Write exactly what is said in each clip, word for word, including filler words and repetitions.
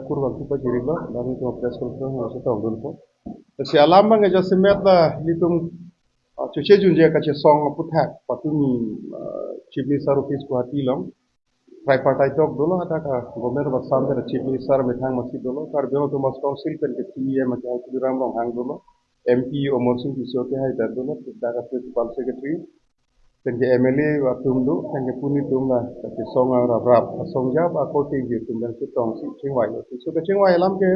Kurvangthu pajirilo, dan itum press conference nangchetongdunpo. Lasi alam abang jasemet la ilitum, ah, chojun je kachesong aphuthak patumi, ah, Chief Minister Office Guwahati along. Tripartite talk dolo, hadak a Government of Assam pen Chief Minister methang amatsi dolo, Karbi Anglong Autonomous Council pen ke C E M ke Tuliram Ronghang dolo, M P Amarsing Tisso ke hai dak dolo, dak a Principal Secretary, pen ke M L A atum do, pen ke puni atum la, kachesong arap rap, asong jap, akorte ji atum pen chetongsi chingvai lo. So kachingvai alam ke,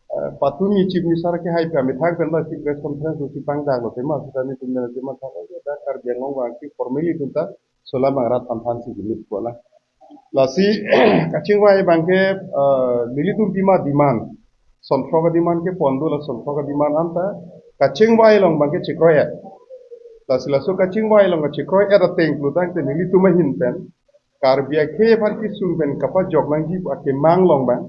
eh, patumi Chief Minister ke hai pen methang pen ba si press conference si pangdaklo, tema sitame atum pen tema thang, dak Karbi Anglong abang si formally atum ta, so alam abang rat than thansi gimit ko la. Lasi kachingvai abang ke, eh, nelitum pima demand. Son throk a demand ke pon do, la son throk a demand anta kachingvai along abang ke chekroi-et. Lasi laso kachingvai along chekroi-et ateng pulotangte nelitum ahin pen Karbi akhei aphan kesung pen kapajok nangji pu akemang along abang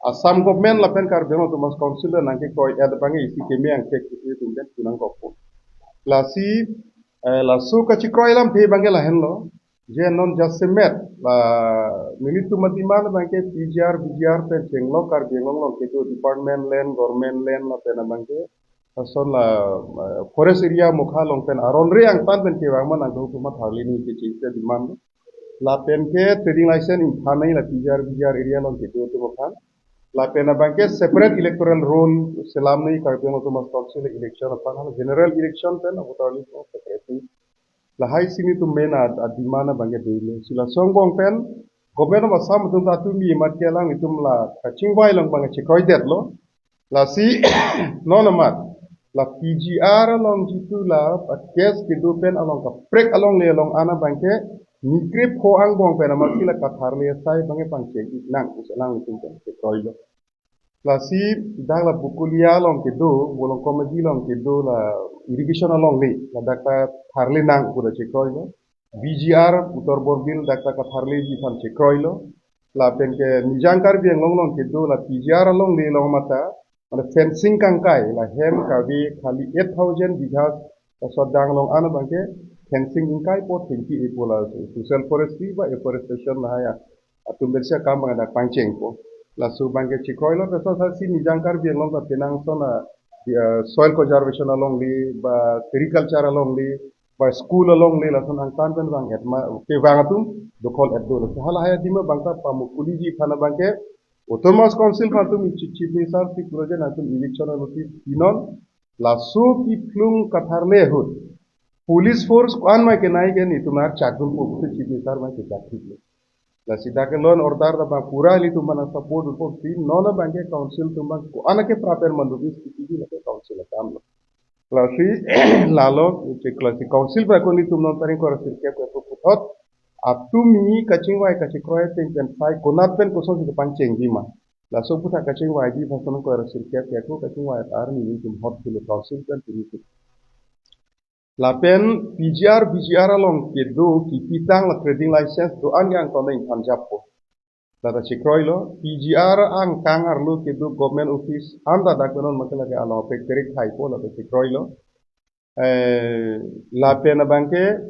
Assam Government lapen Karbi Anglong Autonomous Council nangkekroi-et abang isi keme angthek isi atum pen pu nangkokpo. Lasi, eh, laso kachekroi alamthe abang ke lahenlo. Je non jasemet, la nelitum a demand abang ke P G R, V G R pen chenglok Karbi Anglong along kedo department land, government land lapen abang ke lason la, eh, forest area mokha along pen aron re angtan pen kevang ma nangtum atum aphan tharli nangji kechengsi demand. Lapen ke trading license ingthan nangji la P G R, V G R area along kedo atum aphan. Lapen abang ke separate electoral roll selam nangji Karbi Anglong Autonomous Council election aphan, hala general election pen avoter list separate nangji. Lahai si nelitum main a, a demand abang ke dolo. Si laso angbong pen Government of Assam atum ta tumi amat ke alanglitum la kachingvai along abang chekroidetlo. Lasi non amat la P G R along jitu la case kedo pen along kaprek alongle along an abang ke nikrip ho angbong pen amatsi la katharli asai abang ke pangcheng-ik nang pusi alanglitum pen chekroilo. Lasi dak la Bokolia along kedo, Bolong Komagi along kedo la irrigation alongle, ladak ta tharli nang pu ta chekroilo. V G R Uttar Borbil dak ta katharliji aphan chekroilo. Lapen ke Nijang Karbi Anglong along kedo la P G R alongle along mata, mane fencing kangkai, la hem kave khali eight thousand bighas, la sodang along an abang ke fencing ingkaipo, thengpi-ikpo, la social forestry ba afforestation lahai atum bersia kam abang dak pangchengpo. Laso abang ke chekroilo, laso sasi Nijang Karbi Anglong ta penang ason a, di, eh, soil conservation alongle, ba agriculture alongle, ba school alongle, lason angtan pen vang-et ma, kevang atum dokol-et dolo. Halahai adim abang ta pamukuliji aphan abang ke Autonomous Council aphan atum Chief, Chief Minister si pulo je nangtum eviction notice pinon, laso kephlung katharli ahut police force ko-an ma kenai ke nelitum archakdunpo pusi Chief Minister abang ke chakthik lo. Lasi dak ke law and order ta abang pura nelitum aphan support dunpo pusi non abang ke council atum abang ko-an ke prapen manduk is kiti lake council akam lo. Lasi lalo, lasi council abang ko nelitum non tarik ingkoi ra sirkep ke puthot atumi kachingvai kachekroi ateng pen sai konat pen kosonsi kepangchengji ma. Laso aphuthak kachingvaiji aphan son ingkoi ra sirkep ke ko kachingvai arni nelitum hot pulo council pen nelitum. Lapen P G R, V G R along kedo kipitang la trading license do-an ke angton ingthan jappo. Lata chekroilo, P G R angkang arlo kedo government office anta dak non masalah ke along pek terik thaipo, lata chekroilo. Eh, lapen abang ke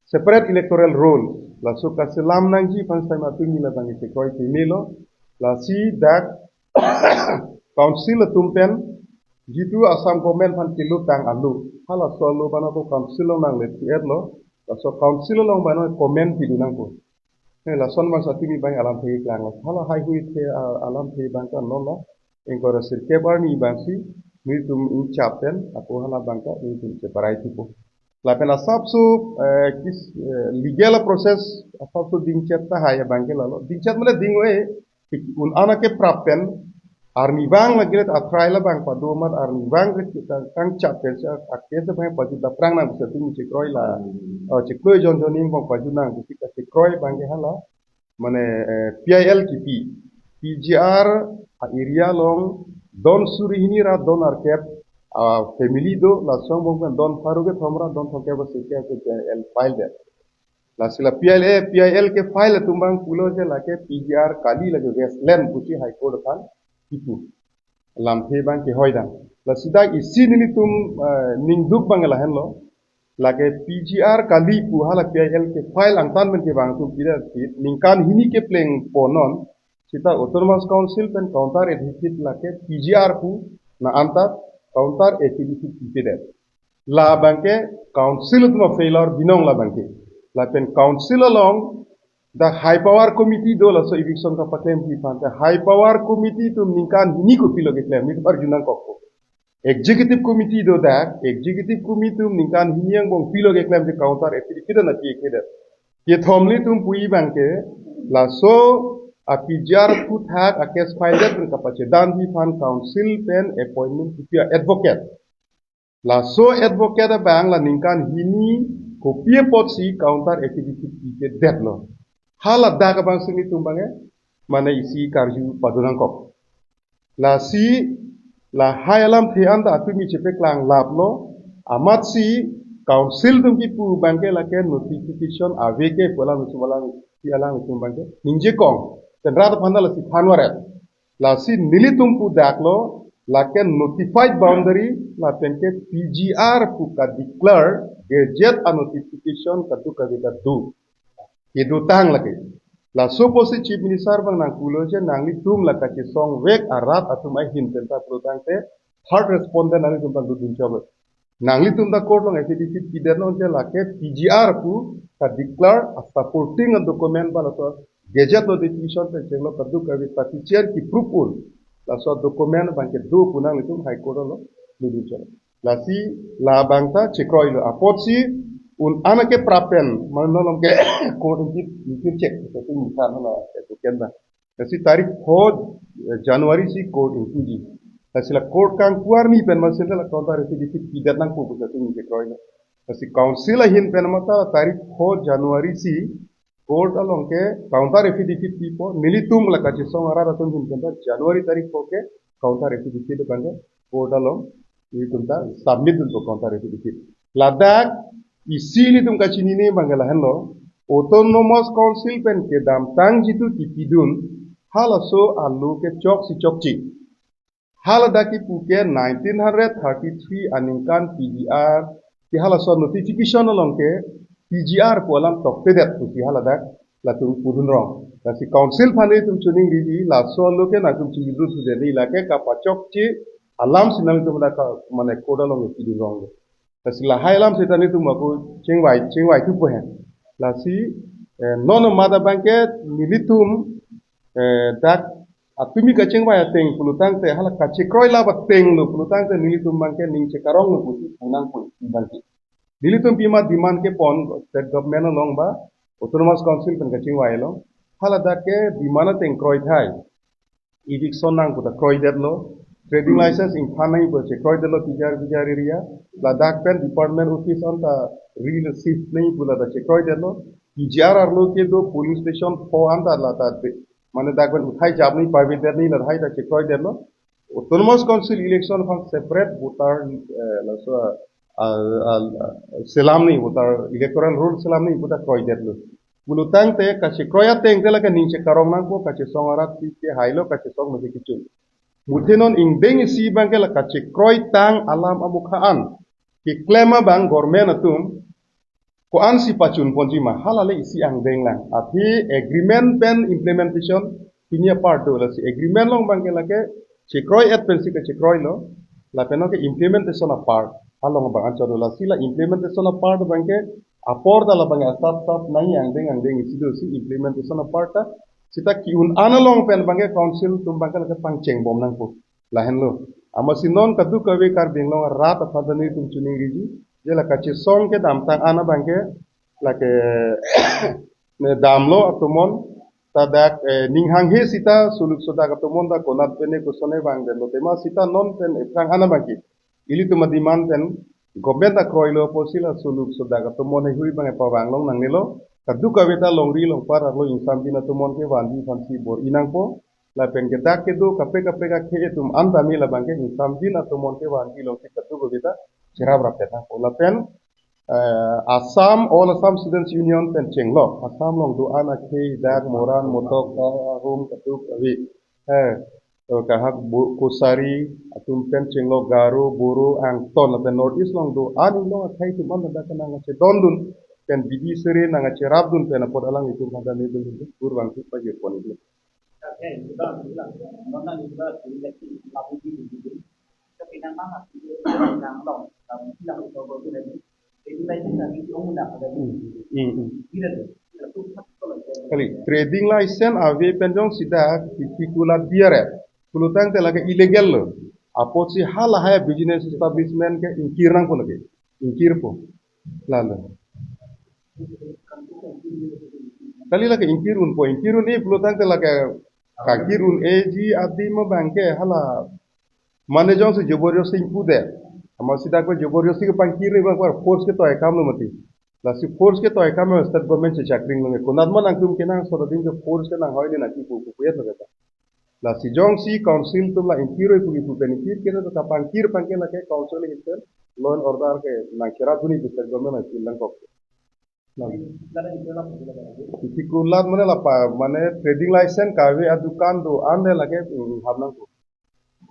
separate electoral roll, laso kaselam nangji aphan sai ma tumi labang ke chekroi pemelo. Lasi dak council atum pen jitu Assam government aphan kelutang alo, halaso alo abang ko council along nangle thu-etlo, laso council along abang comment pidun nangpo. Eh, lason abang sa tumi abang alamthe keklang lo. Halahai hui the, ah, alamthe abang ta non la ingkoi ra sirkep arni abang si nelitum ingchap pen ako hala abang ta nelitum cheparai thupo. Lapen asapso, eh, kis, eh, legal process asapso dingchet tahai abang ke lalo. Dingchet mane ding-o-e, un-an ke prap pen arnivang lagi let atrai labang pado amat arnivang ke kangchap pen si a case abang pajut daprang nang pusi tumi chekroi la, eh, chekroi jon jon ning abang pajut nang pusi kachekroi abang ke hala, mane, eh, P I L kipi. P G R a area along don suri hini ra don arkep a family do, laso angbong pen don pharo kethom ra don thomkep ra sirkep ke P I L file det. Lasi la P I L, P I L ke file atum abang pulo je lake P G R kali, lake wasteland pusi High Court aphan kipu. Lamthe abang ke hoidam. Lasi dak isi nelitum, eh, ningduk abang lahenlo. Lake P G R kali pu hala P I L ke file angtan pen kevang atum pida si ningkan hini kepleng ponon. Seta Autonomous Council pen counter affidavit lake P G R pu na anta counter affidavit pipedet. Labangke council atum a-failure binong labangke. Lapen council along dak high power committee do laso eviction kapaklemji aphan. Te high power committee atum ningkan hini kopilo keklem, nelitum arjunangkok. Executive committee do dak, executive committee atum ningkan hini angbong pilo keklem te counter affidavit na pi kedet. Kethom nelitum pu abangke, laso a-P G R aphuthak a-case file det pen kapachedanji aphan council pen appointment kipi a-advocate. Laso advocate abang la ningkan hini kopi apotsi counter affidavit pipedetlo. Hala dak abangsi nelitum abangke, mane isi karju padonangkok. Lasi lahai alamthe anta atumi chepeklang laplo, amatsi council atum kipu abangke lake notification ave ke pu alanglitum, alang, si alanglitum abangke ningjekong. Pen rat aphan ta lasi thanvaret. Lasi nelitum pu daklo, lake notified boundary, lapenke P G R pu ka-declare, gazette a-notification kadokave ta do. Kedotang lake. Laso apotsi Chief Minister abang nangpulo je nanglitum la kachesongvek arat atum ahin pen ta pulotangte third respondent nanglitum ta dodun chalo. Nanglitum ta court along affidavit pidet non je lake P G R pu ka-declare a-supporting a-document ba laso gazette notification pen chenglo kadokave sufficient ki-proof un. Laso document abangke do pu nanglitum High Court along dodun chalo. Lasi labang ta chekroilo apotsi un-an akeprap pen, mane non along ke court ingkit, ingkit chek, seta ingkit na, eh, bukan ba. Lasi tarik pho, eh, January si court ingkitji. Lasi la court kangpu arni pen masi la counter affidavit pidet nangpo pu seta ingkit kroilo. Lasi council ahin pen mata tarik pho January si court along ke counter affidavit pipo, nelitum la kachesong arat atum ahin pen ta January tarik pho ke counter affidavit abangke court along nelitum ta submit dunpo counter affidavit. Ladak isi nelitum kachinine abangke lahenlo, Autonomous Council pen kedamtang jitu kipidun, halaso alo ke choksi chokche. Haladak kipu ke nineteen hundred thirty-three aningkan P G R, ke halaso notification along ke P G R pu alam tokpedet pusi haladak latum pudun rong. Lasi council aphan nelitum chiningriji, laso alo ke nangtum chingidun sudeni, lake kapachokche alamsi nangtum dak ka, mane court along pidun rong. Lasi lahai alam seta nelitum ako chingvai, chingvai thupo he. Lasi, eh, non mada abangke nelitum, eh, dak atumi kachingvai ateng pulotangte hala kachekroi laba tenglo pulotangte nelitum abangke ning chekaronglo pusi punang pu abangke. Nelitum pima demand kepon state government along ba Autonomous Council pen kachingvai along. Haladak ke demand ateng kroithai. Eviction nangpo ta kroidetlo. Trading license ingthan nangji pu ta chekroidetlo P G R, P G R area. Ladak pen department office anta re-shift nangji pu ta chekroidetlo. P G R arlo kedo polling station pho anta la ta de, mane dak pen uthai jap nangji, pavedet nangji lahai ta chekroidetlo. Autonomous Council election aphan separate voter, eh, laso, ah, ah, ah, selam nangji voter, electoral roll selam nangji pu ta kroidetlo. Pulotangte kachekroi ateng te lake ning chekarong nangpo, kachesong arat si kehailo, kachesong masi kechun. Muthe non ingdeng isi abangke la kachekroitang alam amokha an keklem abang government atum ko-ansi pachunponji ma, hala le isi angdeng lang. Aphi agreement pen implementation pini apart do, lasi agreement along abangke lake chekroi-et pensi kachekroilo, lapen ke implementation apart along abang anchot do. Lasi la implementation apart abangke apor ta labang asap sap nangji angdeng angdeng isi do, si implementation apart ta seta ki-un-an along pen abangke council atum abangke lake pangchengbom nangpo. Lahenlo. Amatsi non kadokave Karbi Anglong arat aphan ta nelitum chiningriji, je la kachesong kedamtang an abangke lake ne damlo atomon, ta dak, eh, ning hanghe seta suluk sodak atomon ta konat pen ne kosonne vangdetlo tema seta non pen ephrang an abangke ilitum ademand pen government ta kroilo apotsi la suluk sodak atomon heihui abang epavang long nangnelo. Kadokave ta longri longpat arlo ingsamjin atomon kevanji aphansi bor-i nangpo. Lapen ke dak kedo kaprek kaprek akhei atum an tame labangke ingsamjin atomon kevanji alongsi kadokave ta cherap rapet nangpo. Lapen, eh, Assam, All Assam Students Union pen chenglo. Assam along do-an akhei dak Moran, Motok, Ahom, kadokave. Eh, to kahak Bo-, Kosari atum pen chenglo, Garo, Boro, Angton, lapen North East along do-an inglong akhei atum an dak nangkachedondun pen bidi sere nangkacherapdun pen apot alanglitum aphan ta nelitum kurvangthu pajirpon iklo. Eh, sudah bilang, nona juga tidak sih, tapi di sini. Tapi nang mana sih, nang long, tapi bilang itu bagus lagi. Jadi, baik kita di umum dah ada. Hmm, hmm, hmm. Tidak tuh. Satu, satu kalau saya Kali, trading license ave pen jongsi dak, tiki kula biar ya. Pulotangte lake illegal lo. Apotsi halahai business establishment ke ingkir nangpo lake. Ingkirpo. Lalo. Kali lake ingkir unpo, ingkir un-e pulotangte lake kangkir un-eji adim abang ke hala. Mane jongsi jobor josti ingpu det. Amatsi dak ke jobor josti kepangkir abang ke force ketoikam lo mati. Lasi force ketoikam lo state government chechakring lo. Konat ma nangtum kenangsot adim ke force ke nanghoi ne nangkipu pu pu yet lo kata. Lasi jongsi council atum la ingkir oi pu kipu pen ingkir kere to kapangkir pangkir lake council ahin pen law and order ke nangcherap dun-i pu state government appeal langkok. Lalo. Tiki kulat mane lapa, mane trading license kave adukan do-an de lake, mm, hap nangpo.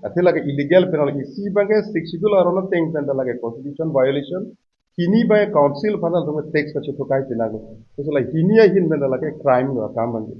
Athe lake illegal penal isi abang ke Sixth Schedule aron ateng pen ta lake constitution violation. Hini abang council aphan ta tax kachethok kai pinanglo. Terus la hini ahin pen ta lake crime lo akam abang ke.